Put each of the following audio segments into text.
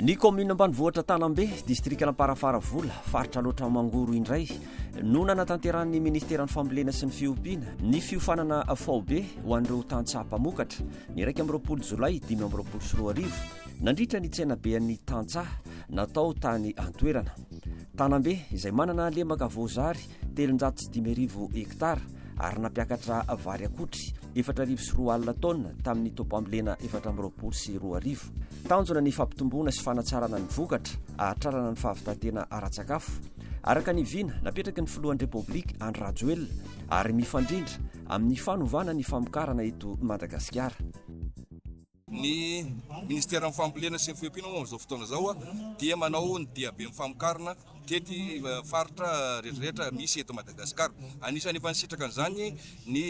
Ny kaominina ambanivohitra Tanambe, distrikan'Amparafaravola, faritra Alaotra Mangoro indray no nanatanterahan'ny ministeran'ny fambolena sy ny fiompiana ny fiofanana faobe ho an'ireo tantsaha mpamokatra ny 21 jolay 2025 nandritra ny tsenabean'ny tantsaha natao tany an-toerana. Tanambe izay manana lemaka voazary 5300 hektara ary nampiakatra vary akotry 2004 taonina tamin'ny taom-pambolena 2024. Tanjona ny fampitomboana sy fanatsarana ny vokatra ahatrarana ny fahavitan-tena ara-tsakafo, araka ny vina napetraky ny filohan'ny Repoblika Andry Rajoelina ary mifandrindra amin'ny fanovana ny famokarana eto Madagasikara. Ny Ministeran'ny Fambolena sy ny Fiompiana moa amin'izao fotoana izao dia manao ny diaben'ny famokarana mitety faritra rehetrarehetra misy eto Madagasikara. Anisan'ny efa nisitraka an'izany ny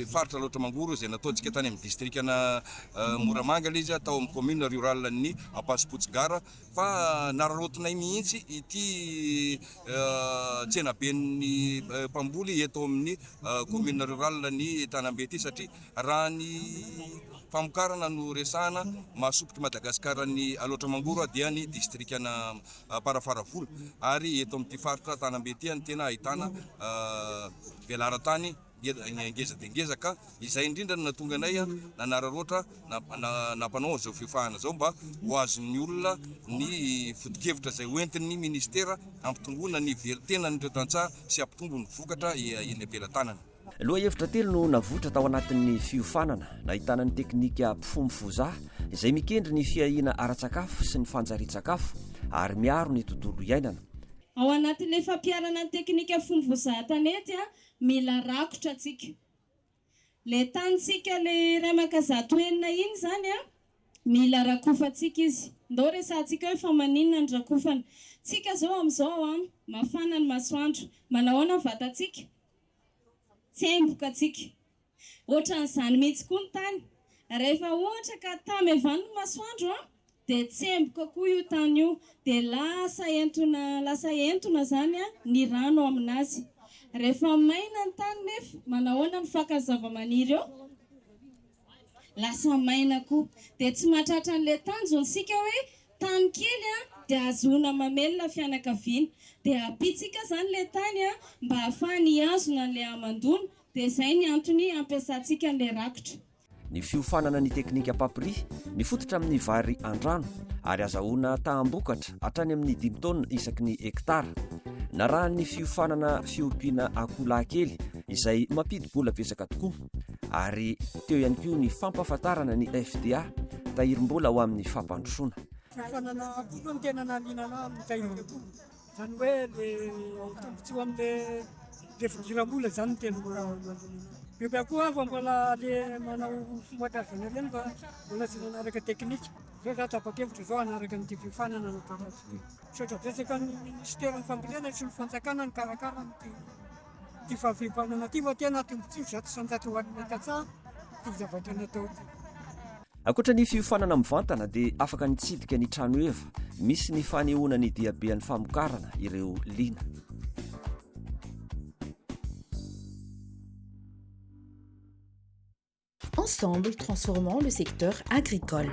faritra Alaotra Mangoro izay nataontsika tany amin'ny distrikana Moramanga ilay izy, tao amin'ny commune rurale ny Ampasimpotsy Gara, fa nararaotinay mihitsy ity tsenaben'ny mpamboly eto amin'ny commune rurale ny Tanambe ity satria Raha ny famokarana no resahana, mahasompitry Madagasikara ny Alaotra Mangoro dia ny distrikan'Amparafaravola ary eto amin'ity faritra Tanambe ity no tena ahitana velaran-tany ngeza dia ngeza ka izay indrindra no nahatonga anay nanararaotra nampanao an'izao fiofanana izao mba ho azon'ny olona ny foto-kevitra izay hoentin'ny ministera hampitomboana ny velon-tenan'ireo tantsaha sy hampitombo ny vokatra eny am-pelatanana. Lohahevitra telo no navoitra tao anatin'ny fiofanana, nahitana ny teknika Mpifomifoza izay mikendry ny fiahiana ara-tsakafo sy ny fanjarian-tsakafo ary miaro ny tontolo iainana. Ao anatin'ilay fampiharana ny teknika Fomifoza an-tanety, mila rakotra tsika. Ilay tanintsika ilay 106 iny izany, mila rakofantsika izy. Ndao resahantsika hoe fa maninona ny rakofana. Tsika izao amin'izao, mafana ny masoandro. Manahoana ny vatantsika? Tsemboka tsika. Ohatran'izany mihitsy koa ny tany. Rehefa ohatra ka tamy avy any ny masoandro an, dia tsemboka koa io tany io, dia lasa entona lasa entona izany an ny rano aminazy. Rehefa maina ny tany nefa, manahoana ny fakan'ny zavamaniry eo? Lasa maina koa. Dia tsy mahatratra an'ilay tanjona isika hoe Tany kely dia ahazoana mamelona fianakaviana. Dia ampiantsika izany ilay tany mba ahafahany hihazona an'ilay hamandoana. Dia izay ny antony ampiasantsika an'ilay rakotra. Ny fiofanana ny teknika Papri mifototra amin'ny vary an-drano ary azahoana taham-bokatra hatrany amin'ny dimy taonina isaky ny hektara. Narahan'ny fiofanana fiompiana akoholahy kely izay mampidi-bola betsaka tokoa ary teo ihany koa ny fampahafantarana ny FDA, tahirim-bola ho amin'ny fampandrosoana. Fiofanana akoho aloha no tena nahaliana anah amin'ny tahiry akoho. Izany hoe le tombontsoa amin'le le fidiram-bola izany no tena mahaliana anah. Bebe akoho aho fa mbola le manao fomban-drazana ireny fa mbola tsy nanaraka teknika. Zao za tapa-kevitra zao hanaraka an'ity fiofanana natao tato ity. Misaotra betsaka ny minisiteran'ny fambolena sy ny fanjakana nikarakara an'ity. Ity fahafibanana ity fa tena tombontsoa 100% ho an'ny tantsaha ity zavatra natao ity. Ankoatra ny fiofanana mivantana dia afaka nitsidika ny trano heva misy ny fanehoana ny diabean'ny famokarana ireo liana. Ensemble, transformons le secteur agricole.